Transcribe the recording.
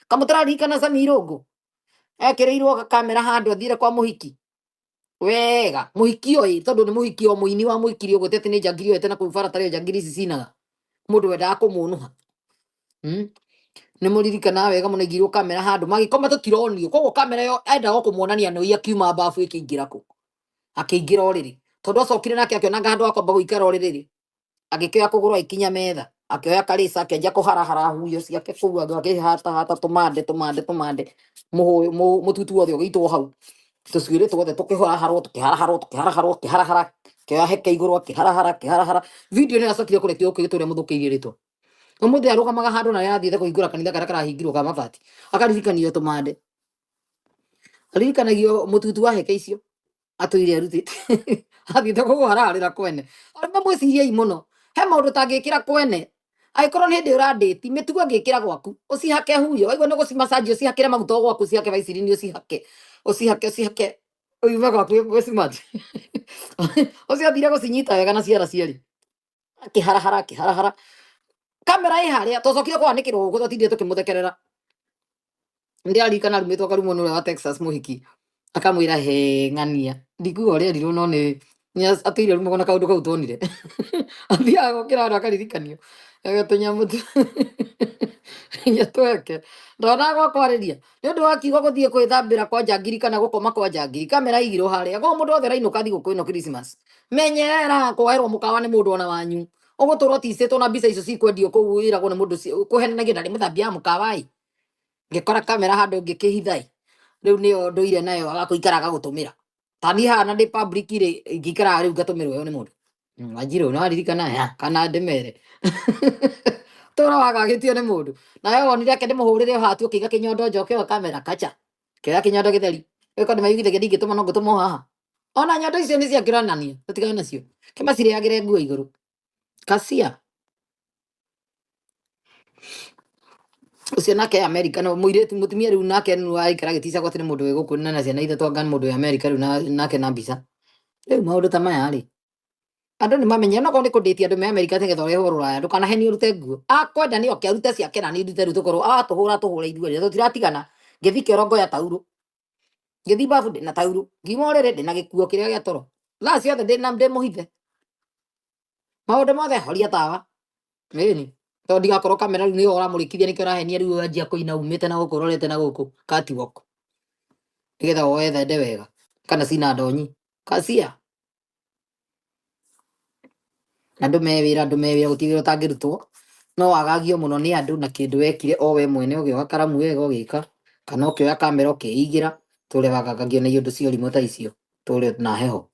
Kamũtararirikana Sami Irũngũ ekĩrĩirwo kamera handũ athire kwa mũhiki wega mũhiki oĩ tondũ nĩ mũhiki o mũini wa mũhikiri ũguo ti atĩ nĩ njangiri oete na kũu bara tarĩ o njangiri ici cinaga mũndũ wendaga kũmũnũha. Nĩ mũririkanaga wega mũno aigĩirwo kamera handũ magĩkoma tũtironio koguo kamera ĩyo endaga o kũmuonania nũi akiuma bafu ĩkĩingĩra kũ akĩingĩra ũrĩrĩ tondũ acokire nake akĩonanga handũ ha kwamba gũikara ũrĩrĩ agĩkĩoya kũgũrũ agĩkinya metha akĩoya karĩca akĩanjia kũharahara huyo ciake kũu akĩhatahata tũmande tũmande tũmande mũhũyũ mũtutu wothe ũgĩitwo hau tũcuĩrĩ tuothe tũkĩharaharwo tũkĩharaharwo tũkĩharaharwo kĩharahara kĩoya heke igũrũ akĩharahara akĩharahara video nĩ yacokire kũrekio gũkũ ũrĩa mũthũkĩirie rĩtwa ũmũthĩ arũgamaga handũ na arathiĩte kũhingũra kanitha karĩa karahingirwo ka mabati akaririkanio tũmande aririkanagio mũtutu wa heke icio atũire arutĩte athiĩte kũharaharĩra kwene arũme mwĩciriei mũno he maũndũ tangĩkĩra kwene angĩkorwo nĩ hĩndĩ ũrandĩti mĩtugo ĩngĩkĩra gwaku ũcihake huyo waigua nĩ gũcimacanji ũcihakĩre maguta o gwaku ũcihake vaisirini ũcihake ũcihake ũcihake ũiume gwaku wĩ smart ũcio athire gũcinyita wega na ciara cierĩ akĩharahara akĩharahara kamera ĩ harĩa twacokire kwanĩkĩrwo gũkũ twatindire tũkĩmũthekerera ndĩraririkana arumĩtwo akarumwo nĩ ũrĩa wa Texas mũhiki akamwĩra he ng'ania ndikuga ũrĩa erirwo no nĩ atũire rumagwo na kaũndũ kau tuonire athiaga gũkĩra andũ akaririkanio tũnyamũ nya tweke ndonaga gwa kwarĩria nĩ ũndũ wa kiugo gũthiĩ kwĩthambĩra kwa njangiri kana gũkoma kwa njangiri kamera igirwo harĩa koguo mũndũ wothe ũrainũka thigũkũ ĩno Christmas menyerera kwoerwo mũkawa nĩ mũndũ ona wanyu ũgũtũra ũticĩtwo na mbica icio cikwendio kũu wĩragwo nĩ mũndũ kũhenanagio ndarĩ mũthambia wa mũkawa ĩ ngĩkora kamera handũ ngĩkĩhitha ĩ rĩu nĩyo ndũire nayo agakũikara agagũtũmĩra ta niĩ haha na ndĩ public rĩ ingĩikaraga rĩu ngatũmĩrwo ĩyo nĩ mũndũ Wanjirũ no aririkana ya kana ndĩmere tũra wagagĩtio nĩ mũndũ nawe wonire ake ndĩmũhũrĩre o hatu ũkĩiga kĩnyondo njoke o kamera kacha kĩoya kĩnyondo gĩtheri ĩko ndĩmaigithagia ndingĩtũma no ngũtũma o haha ona nyondo icio nĩ cia kĩronania tũtigane nacio kĩmacirĩagĩre nguo igũrũ kacia ũcio nake America no mũirĩtu mũtumia rĩu nake nĩ araikara agĩticagwo atĩ nĩ mũndũ wĩ gũkũ na ciana ithatũ anga nĩ mũndũ wĩ America rĩu nake na mbica rĩu maũndũ ta maya rĩ andũ nĩ mamenye no korwo nĩ kũndĩtia andũ me America nĩgetha ũrehwo rũraya ndũkanahenio ũrute nguo akwenda nĩ oke arute ciake na niĩ ndute rĩu tũkorwo atũhũra tũhũre ithuerĩ tũtiratigana ngĩthi kĩoro ngoya taurũ ngĩthi babu ndĩna taurũ ngiuma ũrĩrĩ ndĩna gĩkuo kĩrĩa gĩa toro thaa ciothe ndĩna ndĩ mũhithe maũndũ mothe horia tawa ĩni tondũ ndigakorwo kamera rĩu nĩyo ũramũrĩkithia nĩkĩo ũrahenia rĩu wanjia kũina umĩte na gũkũ ũrorete na gũkũ catwalk nĩgetha woe thende wega kana cina ndonyi kacia andũ me wĩra andũ me wĩra gũtirĩ wĩra ũtangĩrutwo no wagagio mũno nĩ andũ na kĩndũ wekire o we mwene ũgĩoka karamu wega ũgĩka kana ũkĩoya kamera ũkĩigĩra tũrĩa wagagagio na iũndũ cia ũrimũ ta icio tũrĩa na heho.